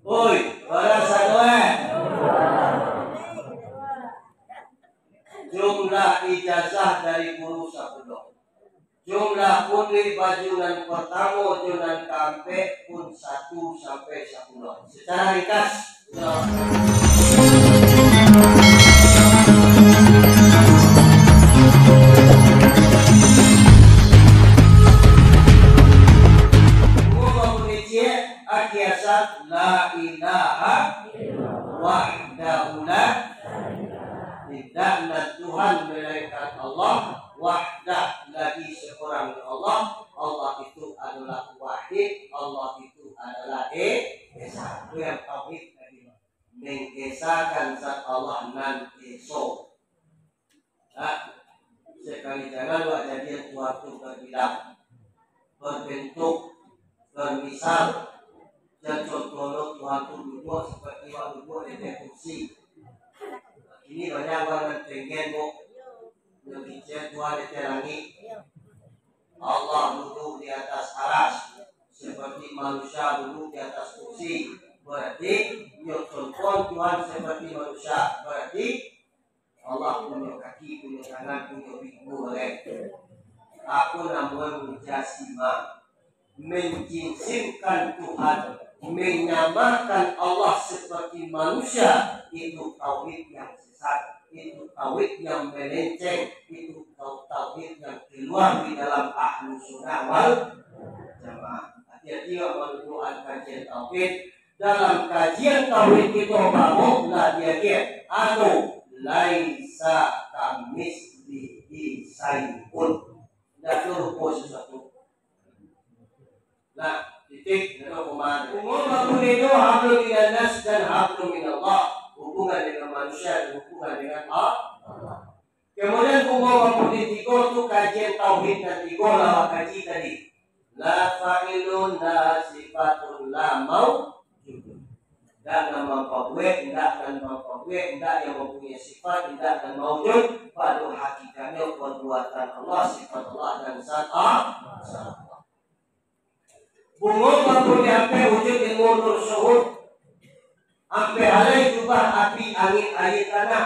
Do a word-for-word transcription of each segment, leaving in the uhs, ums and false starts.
Oi, bara sado, eh? Jumlah ijazah dari guru sapuluh. Jumlah punduik baju nan partamo jo nan kaampek pun satu sampai sapuluh. Secara ringkas, Akiasat la ilaha wahdahu la, indak nan Tuhan malainkan Allah, wahdah lagi saurang Allah. Allah itu adalah wahid, Allah itu adalah e-, esa. Itu yang tauhid tadi. Mengesakan zat Allah nan eso. Nah, sakali jangan wak jadian Tuhan tu berbilang, berbentuk, bermisal. Jan contoh lo Tuhan tu duduak seperti wak duduak di ateh kursi. Ini banyak urang nan tenggen, bu. Nan kecil Tuhan di ateh langik. Allah duduk di atas aras, seperti manusia duduk di atas kursi. Berarti, nyo contoh Tuhan seperti manusia. Berarti, Allah punyo kaki, punyo tangan, punyo bingku, bagai. Apo namonyo mujasima? Menjinsimkan Tuhan, menyamakan Allah seperti manusia, itu tauhid yang sesat, itu tauhid yang melenceng, itu tau-, tauhid yang keluar di dalam Ahlussunnah wal Jamaah. Hati-hati, wak, manuduakan kajian tauhid. Dalam kajian tauhid kito baru lah diagiah, anu, laisa kamitslihi syai'un. Indak ado rupo sasuatu. Nah, titik, indak ado koma. Bungo bakulik tu hablum minannas dan hablum minallah. Hubungan dengan manusia dan hubungan dengan Allah. Kemudian bungo bakulik tigo tu kajian tauhid nan tigo lah wak kaji tadi. La fa'ilun, la sifatun, la maujudun. Indak nan mampabuek, indak nan mampabuek, indak yang mempunyai sifat, indak nan maujud. Pado hakikatnyo perbuatan Allah, sifat Allah, dan zat Allah. Bungo bakulik ampek wujud ilmu nur syuhud. Ampek alai jubah api, angin, aia, tanah.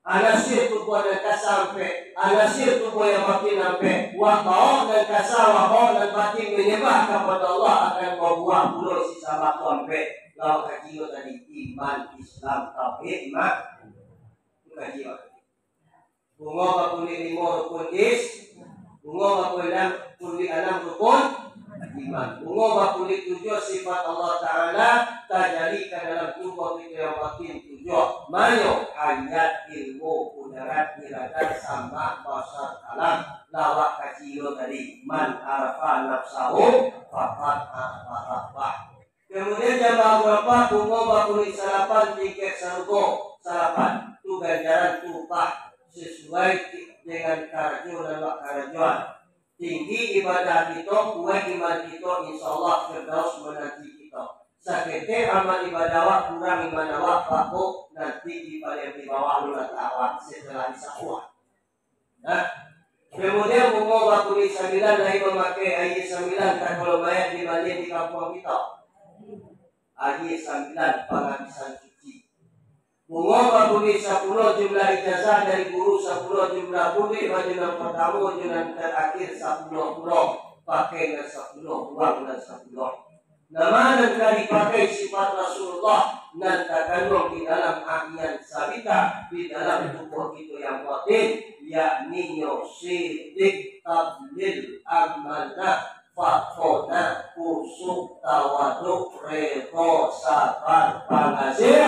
Anasir tubuah nan kasa ampek, anasir tubuah yang batin ampek. Wak baok nan kasa, wak baok nan batin manyambah kapado Allah akan babuah pulo isi sambah tu ampek. Lah wak kaji lo tadi, iman, Islam, tauhid, iman. Tu kaji lo tadi. Bungo bakulik limo rukun is-, bungo bakulik anam, kulik anam rukun iman. Bungo bakulik tujuah sifat Allah Ta'ala tajali ka dalam tubuah kito yang batin tujuah. Manyo hayat, ilmu, kudarat, iradat, sama, basar, kalam. Lah wak kaji lo tadi, man arafa nafsahu faqad arafa rabbah. Kemudian jamaah khulafah, bungo bakulik salapan, tingkek sarugo salapan. Tu ganjaran, tu upah, sasuai ti-, dengan karajo nan wak karajoan. Tinggi ibadah kito, kuaik iman kito, insya Allah Firdaus mananti kito. Saketek amal ibadah awak, kurang iman awak, bako nanti di paliang di bawah lulatan awak setelah disapuah. Nah, kemudian bungo bakulik sambilan lai mamakai aia sambilan, takalo mayat dimandian di kampuang kito. Aia sambilan pangabisan suci. Bungo bakulik sapuluah, jumlah ijazah dari guru sapuluah, jumlah punduik baju nan partamo jo nan tarakhir sapuluah pulo, pakai nan sapuluah, buang nan sapuluah. Nama nan ka dipakai sifat Rasulullah nan takanduang di dalam a'yan sabita, di dalam tubuah kito yang batin, yakninyo sidik, tablil, amanah, fatonah, khusyuk, tawaduk, redo, sabar, pangasih.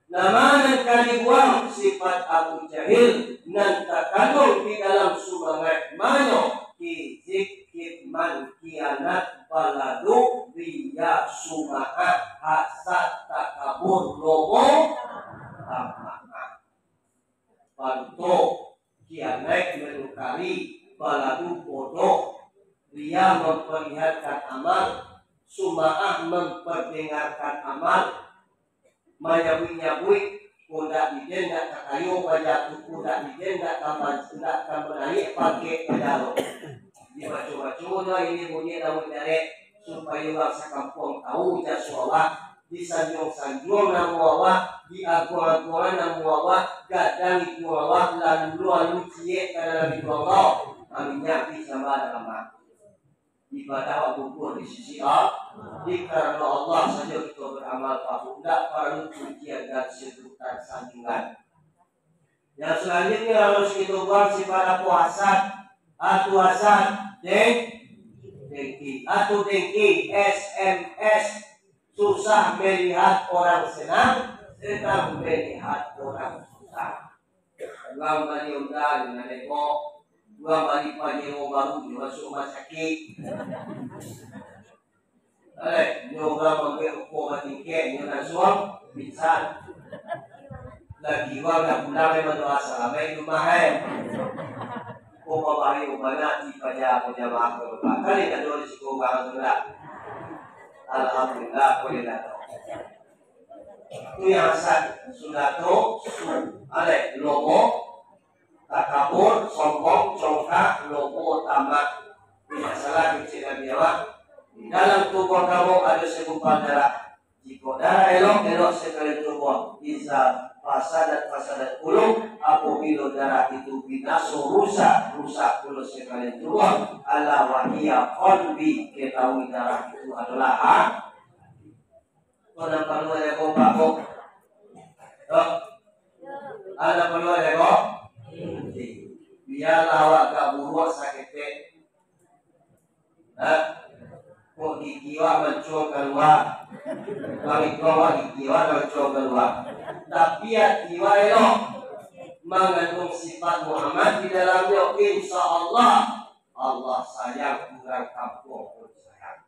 Nama nan ka dibuang? Sifat Abu Jahil nan takanduang di dalam sumangaik manyo, kizik, kitman, kianat, baladu, riya, sum'ah, hasad, takabur, lobo, tamaah. Banto, kianat, manukari, baladu, bodoh, riya, memperlihatkan amal, sum'ah, memperdengarkan amal, manyabuik-nyabuik, ko ndak dijen ndak ka kayo paja tu, ko ndak dijen ndak ka man-, ndak ka manaiak pangkek paja lo. Dibaco-baco nyo ini bunyi daun jarek. supayo urang sakampuang tahu jaso awak, disanjuang-sanjuang namo awak, diaguang-aguangan namo awak, gadang iduang awak, lalu-lalu ciek ka dalam iduang awak, aminyak disambah dalam ati. Ibadah awak gugur di sisi Allah, di karano Allah sajo kito baramal, Pak, indak paralu pujian dan sebutan sandingan. Yang salanjuiknyo harus kito buang sifat apo? Hasad. Atu hasad, deng-, dengki. Atu dengki, S M S. Susah melihat orang senang, senang melihat orang susah. Urang bali onda, nyo naleko. Urang bali panyewo baru, nyo masuak rumah sakik. Eh, nyo urang mambuek ruko batingkek, nyo langsuang pingsan. Lagi urang dah pulang, memang doa salamaik di rumah, eh. Ko babahayo bana ati paja ko jamaah ko, Pak. Kali ado risiko urang tu lah. Alhamdulillah, ko indak ado. Tu yang hasad, sudah tu, su-, alek, lomo, takabur, sombong, congkak, lobo, tamak. Indak salah kecek Nabi awak. Di dalam tubuah kamu ado segumpal darah. Jikok darah elok, elok sekalian tubuah. Iza fasadat, fasadat kulub. Apabilo darah itu binaso, rusak, rusak pulo sekalian tubuah. Ala wahiya qalbi, ketahui darah itu adalah ha-, Ko nan paralu jago, Pak, ko? Yo. A nan paralu jago? Bialah awak agak buruak saketek. Ha? Kok gigi awak mancuang kalua? Bang, iko awak gigi awak mancuang kalua. Tapi ati awak elok. Mangandung sifat Muhammad di dalamnyo. Insya Allah, Allah sayang, urang kampuang pun sayang.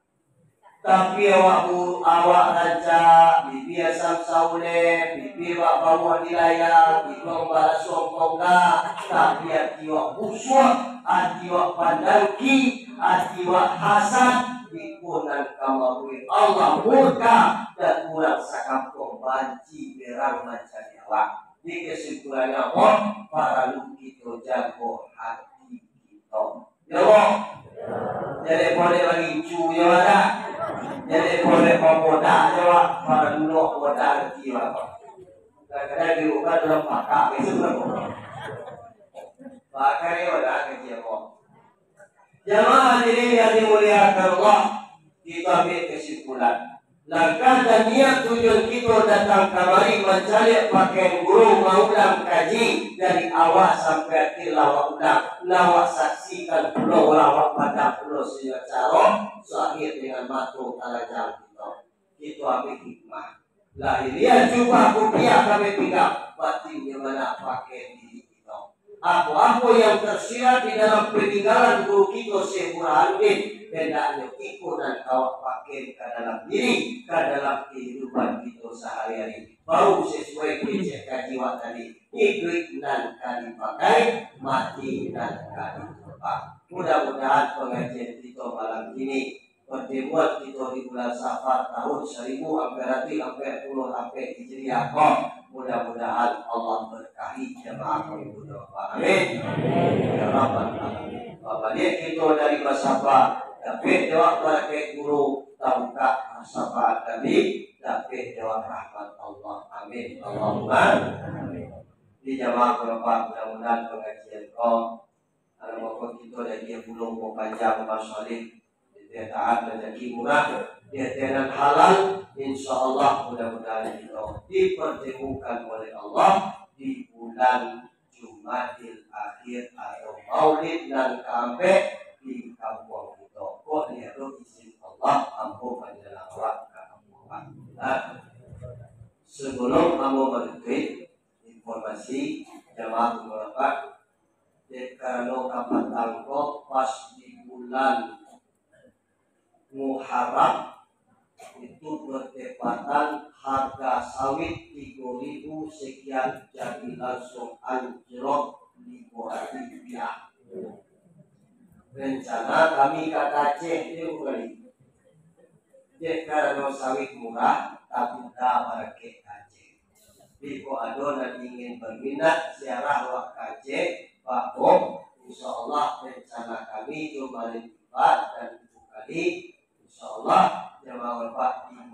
Tapi awak bu-, awak rancak, bibi asam saulek, bibi bak bawah di layang, iduang balasuang tonggak, tapi ati awak busuak, ati awak pandangki, ati awak hasad, iko nan ka mambuek Allah murka, dan urang sakampuang banci berang mancari awak. Di kesimpulannyo apo? Paralu kito jago hati kito. Yo, Bang? Jaleh polek bagincu, yo, Bang, dak? Jaleh polek babodak, yo, Bang? Paralu bodak hati, Bang. Kadang-kadang di rumah dalam pakak, itu berapa? Pakak ni bodak, kecil, Bang. Jamaah hadirin yang dimuliakan Allah, kita ambil kesimpulan. Langkah dan niat tujuan kito datang kamari mancaliak pakaian guru, maulang kaji dari awal sampai akhir lah awak ulang, lah awak saksikan pulo, lah awak pandang pulo, sahinggo caro sahir dengan mato talajang kito. Kito ambil hikmah. Lahiriah jubah kupiah kami pinggang, batinnyo mah pakaian diri kito. Apo-apo yang tersirat di dalam peninggalan guru kito Syekh Burhanuddin, hendaknyo iko nan ka awak pakai ka dalam diri, ka dalam kehidupan kito sahari-hari. Baru sesuai kecek kaji awak tadi, iduik nan ka dipakai, mati nan ka ditumpang. Mudah-mudahan pengajian kito malam kini, pertemuan kito di bulan Safar tahun saribu ampek ratuih ampek puluah ampek Hijriah ko, mudah-mudahan Allah berkahi jamaah ko, ibu bapak. Amin. Ya Rabbal Alamin. Babaliak kito dari basapa, dapek jo awak barakaik guru, tabukak sapa kami, dapek jo awak rahmat Allah. Amin. Allahumma amin. Di jamaah ko, Bapak, mudah-mudahan pengajian ko, kalau mako kito lagi yang belum panjang, Bapak Saleh, Dek tahan rezeki murah, dek nan halal, insya Allah mudah-mudahan kito dipertemukan oleh Allah di bulan Jumadil Akhir atau Maulid nan kaampek di kampuang kito. Kok di ado izin Allah, ambo manjalang awak ka kampuang awak. Nah, sebelum ambo manutup informasi jamaah murakat, dek karano kapatang ko pas di bulan Muharram, itu bertepatan harga sawit tigo ribu sekian, jadi langsung anjlok limo ratus rupiah. Rencana kami ka Aceh tigo kali. Dek karano sawit murah, tapi tak barakek Aceh. Biko ado nan ingin berminat ziarah wak ka Aceh, Pak Bom, insya Allah rencana kami jo balik lipat dan tujuh kali, Insyaallah, jamaah Bapak di